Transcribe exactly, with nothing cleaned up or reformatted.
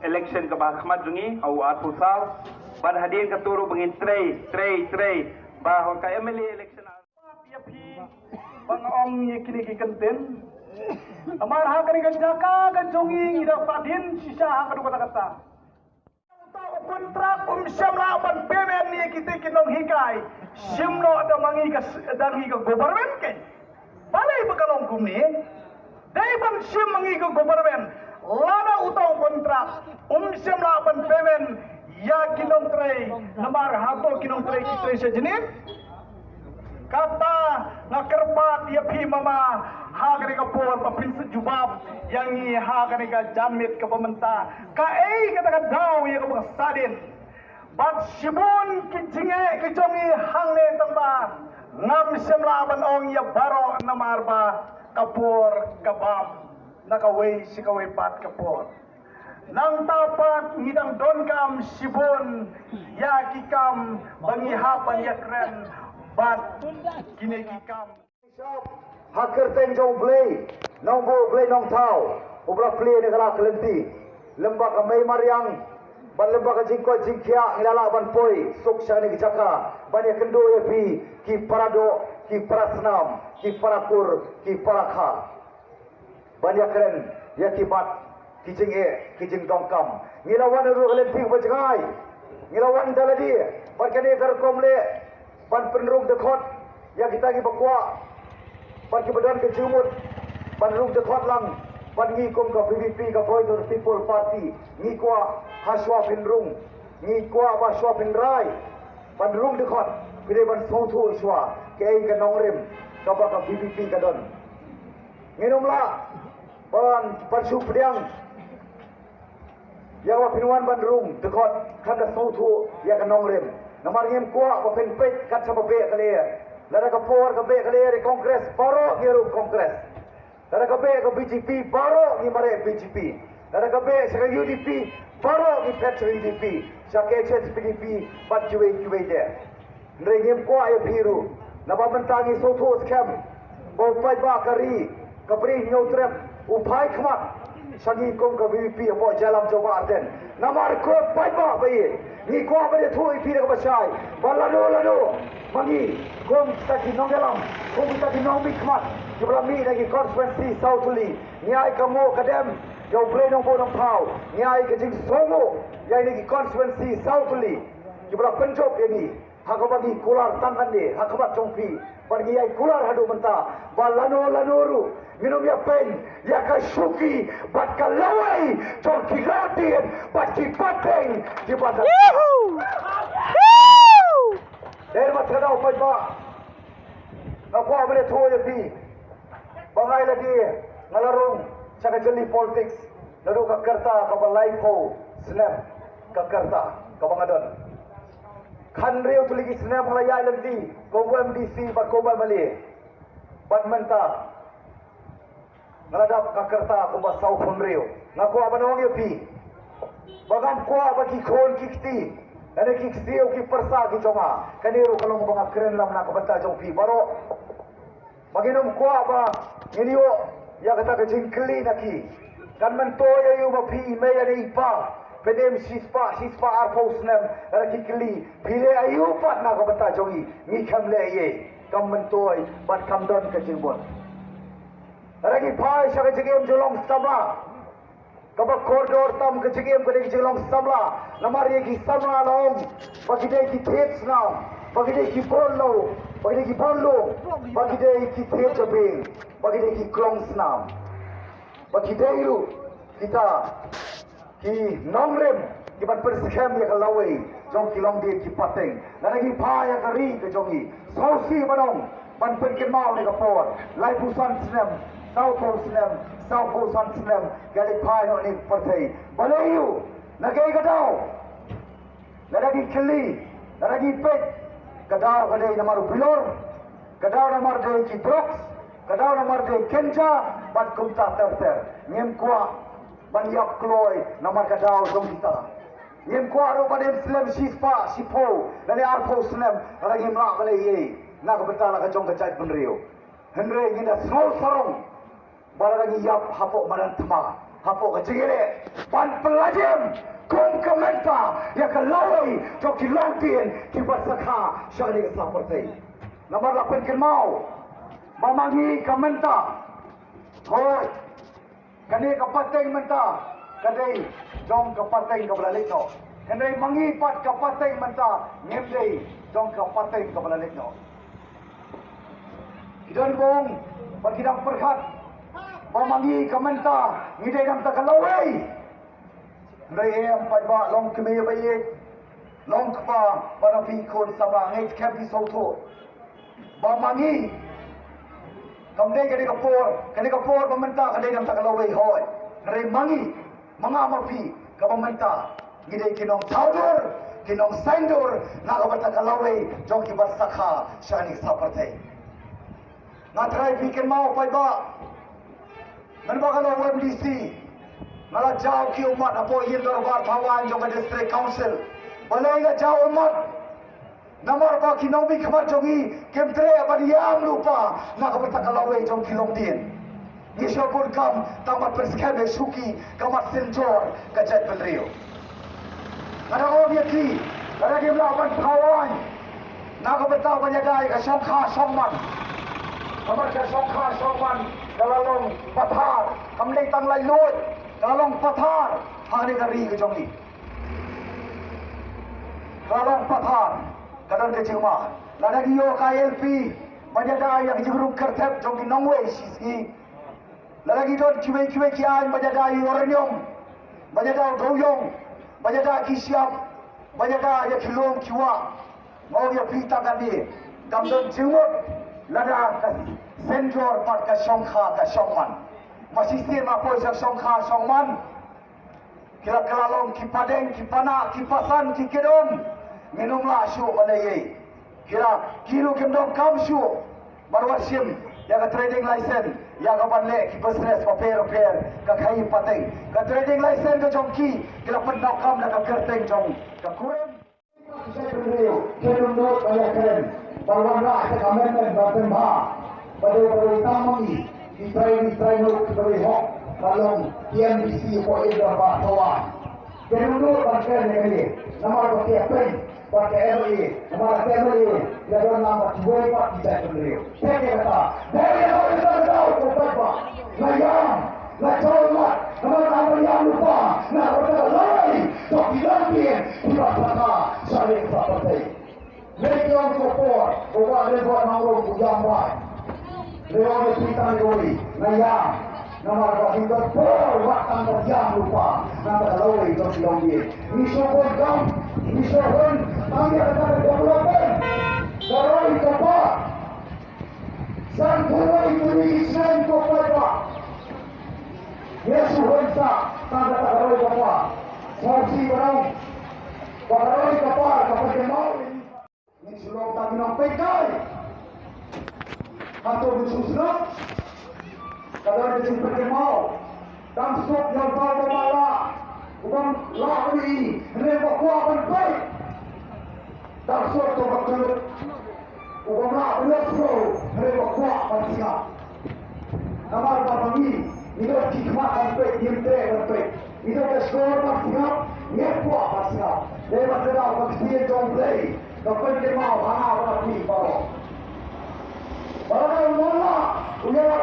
Election kaba ha khmat jong ngi ha u arphew saw. Bad hadien katto ruh ba ngin trei, trei, trei ba ha ka M L A election. Ïa phi ba nga ong ïa kine ki kyntien. Namar ha kane ka jaka ka jong ngi ngi da sah dien shisha ha kano kata kata. Uta u kontrak um shym lah ban payment ïa kita ki nonghikai. Shim noh da ma ngi ka s-, da ngi ka government ke. Balei ba ka long kumne? Dei ban shim ma ngi ka government. Lada uta u kontrak um shym lah ban payment ïa ki nongtrei. Namar hato ki nongtrei ki trei sha jnip. Kata nga kyrpad ïa phi mama, ha kane ka por ba phin sa jubab ïa ngi ha kane ka janmiet kaba mynta. Kaei kata ka daw ïa kaba ka sah dien? Bad shibun ki jingeh ki jong ngi hangne tang ba ngam shym lah ban ong ïa baroh namar ba ka por ka bam na kawei sha kawei pat ka por. Nangta pat ngi dang donkam shibun ïa ki kam ba ngi hap ban ïakren bad kine ki kam. Ha kyrteng jong U Blei, Nongbuh U Blei Nongthaw, uba la plie ïa ka la ka lynti, lem bad ka mei mariang bad lem bad ka jingkoit jingkhiah ngi la lah ban poi suk sha kane ka jaka ban ïakynduh ïa phi ki para doh, ki para snam, ki para kur, ki para kha. Ban ïakren ïa ki mat ki jingeh ki jingdonkam. Ngi la wan ruh ha ka lynti ba jngai. Ngi la wan da lade bad kane ka rukom leh ban pynrung dkhot ïa kita kiba kwah bad kiba don ka jingmut ban rung dkhot lang. Bad ngi kum ka V P P, ka Voice of the People Party, ngi kwah ha shuwa pynrung, ngi kwah ba shuwa pynrai ban rung dkhot. Phi dei ban sngewthuh shuwa kaei ka nongrim kaba ka V P P ka don. Ngin ym lah ban, ban shu pdiang ïa ba phin wan ban rung dkhot khlem da sngewthuh ïa ka nongrim. Namar ngim kwah ba phin peit kat shaba beh ka lyer. Lada ka por ka beh ka lyer ïa Congress, baroh ngi rung Congress. Lada ka beh ka B J P, baroh ngi mareh B J P. Lada ka beh sha ka U D P, baroh ngi phet sha ka U D P, sha ka H S P D P bad kiwei kiwei de. Hynrei ngim kwah ïa phi ruh. Naba mynta ngi sngewthuh skhem ba u paidbah ka ri, ka Bri Hynñiewtrep, u phai khmat sha ngi kum ka V P P hapoh jailam jong Bah Ardent. Namar ko paidbah ba ïeit, ngi kwah ban ïathuh ïa phi da kaba shai ba lano lano ma ngi kum kita ki nongïalam, kum kita ki nongmihkhmat kiba la mih na ki constituency saw tylli, ngi ai ka nguh ka dem ïa U Blei Nongbuh Nongthaw, ngi ai ka jingsngewnguh ïa kine ki constituency saw tylli kiba la pynjop ïa ngi ha kaba ngi kular tang kane ha khmat jong phi, bad ngi ïai kular haduh mynta ba lano lano ruh ngin ym ïa pyn ïa ka shuki bad ka lawei jong ki longdien bad ki pateng kiba na. Dei ba ka dei u paidbah. Nga kwah ban ïathuh ïa phi ba nga ïa lade nga la rung sha ka jylli politics naduh ka rta kaba laiphew snem, ka rta kaba nga don. Khathynriew tylli ki snem nga la ïaid lynti kum u M D C bad kum u M L A. Bad mynta nga la dap ka rta kumba sawphew hynriew. Nga kwah ban ong ïa phi ba ngam kwah ba ki khun ki kti lane ki ksiew ki pyrsa ki jong nga, kane ruh ka long ba nga kren lam na ka bynta jong phi baroh. Ba ngin ym kwah ba ngin ïoh ïa kata ka jingkylli na ki. Kan myntoi aïu ba phi i mei ïa i pa, phin im shispah, shispah arphew snem, lada ki kylli phi leh aïu pat na ka bynta jong ngi, ngi khlem leh ei ei. Kam myntoi bad kam don ka jingmut. Lada ngi phai sha ka jingim jong u long samla, kaba kordor tam ka jingim ka dei ka jinglong samla. Namar ïa ki samla la ong ba ki dei ki thied snam, ba ki dei ki bun lum, ba ki dei ki bun lum, ba ki dei ki thied jabieng, ba ki dei ki klong snam, ba ki dei ruh kita ki nongrim kiban pynskhem ïa ka lawei jong ki longdien ki pateng. Lada ngi phai ïa ka ri ka jong ngi, sngewsih ban ong, ban pynkynmaw ïa ka por, laiphew san snem, sawphew snem, sawphew san snem, ka leit phai noh ïa ka pyrthei. Balei aïu? Na kaei ka daw? Lada ngi kylli, lada ngi peit, ka daw ka dei namar u bilor, ka daw namar dei ki drugs, ka daw namar dei ganja bad kumta ter ter. Ngim kwah ban ïap kloi namar ka daw jong kita. Ngim kwah ruh ban im slem shispah shiphew lane arphew snem lada ngim lah ban leh ei ei na ka bynta la ka jong ka jaitbynriew. Hynrei ngi da sngew sarong ba lada ngi ïap hapoh madan thma, hapoh ka jingïaleh ban pynlait Ajem kum ka mynta ïa ka lawei jong ki longdien kiba sakha sha kane ka sla pyrthei. Namar la pynkynmaw ba ma ngi ka mynta, hooid, kane ka pateng mynta ka dei jong ka pateng kaba la leit noh. Hynrei ma ngi pat ka pateng mynta ngim dei jong ka pateng kaba la leit noh. Ki don bun ba ki dang pyrkhat ba ma ngi ka mynta ngi dei na ka bynta ka lawei. Hynrei em paidbah, long kmie ba ïeit, long kpa bad phi khun samla, nga ngeit skhem phi sngewthuh ba ma ngi kam dei kane ka por, kane ka por ba mynta ka dei na ka bynta ka lawei, hooid. Hynrei ma ngi, ma nga ma phi, kaba mynta ngi dei ki nongthaw dur, ki nongsaiñ dur na ka bynta ka lawei jong kiba sakha sha kane ka sla pyrthei. Nga trai phi kynmaw paidbah, mynba nga long U M D C, nga la jaw ki ummat hapoh Ïing Dorbar Thawaiñ jong ka District Council. Balei nga jaw ummat? Namar ba ki nongmihkhmat jong ngi kim treh ban ïam lypa na ka bynta ka lawei jong ki longdien. Ngi shu bun kam tang ban pynskhem ïa ka shuki ka mat synjor ka jaitbynriew. Nga dang ong ïa ki, lada kim lah ban thaw aiñ na ka bynta ban ïada ïa ka shongkha shongman, namar ka shongkha shongman ka la long pathar, kam dei tang laitluid, ka la long pathar ha kane ka ri ka jong ngi. Ka la long pathar, ka don ka jingma. Lada ngi ïoh ka I L P ban ïada ïa ka jingrung kyrthep jong ki nongwei shisngi, lada ngi don kiwei kiwei ki aiñ ban ïada ïa u uranium, ban ïada u dewïong, ban ïada ki shyiap, ban ïada ïa ki lum ki wah, nga ong ïa phi tang katne, kam don jingmut lada ka synjor bad ka shongkha ka shongman. Ma shisien ma poi sha shongkha shongman, ki la kylla long ki padeng, ki panak, ki pasan, ki kit um. Ngin ym lah shuh ban leh ei. Ki la, ki ruh kim donkam shuh ban wad shim ïa ka trading license, ïa ka ban leh ki business bapher bapher, ka khaii pateng. Ka trading license ka jong ki, ki la pyndonkam da ka kyrteng jong ka kurim. Ki ym nud ban ïakren, ban wanrah ïa ka amendment ban pynbha. Ba dei, ba dei tang ma ngi ki trai, ki trai nud, ki trai hok ban long ki M D C hapoh Ïing Dorbar Thawaiñ. Ki ym nud ban kren ïa kane namar ba ki ïa pyn bad ka M L A, namar ka M L A ïa don lang bad kiwei pat ki jaitbynriew. Te ïa kata, dei ïa kata ka daw ko paidbah. Nga ïam, nga jaw ummat, namar nga ïam lypa na ka bynta ka lawei jong ki longdien kiba sakha sha kane ka pyrthei. Lei ki ong ko por, ko Bah Rilbot Nongrum u ïam wai. Lei ong ïa phi tang kawei, nga ïam. Namar ba ki don por wat tang ban ïam lypa na ka bynta ka lawei jong ki longdien. Ngi shu bun kam, ngi shu hun tang ïa kata ka development. Ka roi ka par. San phew wei tylli ki snem ko paidbah. Ngi shu hun sa tang kata ka roi ka par. Sngewsih ba rong ba ka roi ka par ka pynkynmaw. Ngi shu long tang ki nongpeitkai. Hato ngi shu sngap? Ka don ka jingpynkynmaw. Dang suk ïa uta uba lah, uba lah ban ïohi hynrei uba kwah ban peit. Dang suk uta uba kyllut, uba lah ban ïohsngew hynrei uba kwah ban sngap. Namar ba ma ngi, ngi don ki khmat ban peit, ngim treh ban peit. Ngi don ka shkor ban sngap, ngim kwah ban sngap. Dei ban kdew ka ktien jong U Blei, ka pynkynmaw ha nga bad ha phi baroh. Ba la dei u nonglad, u ïalap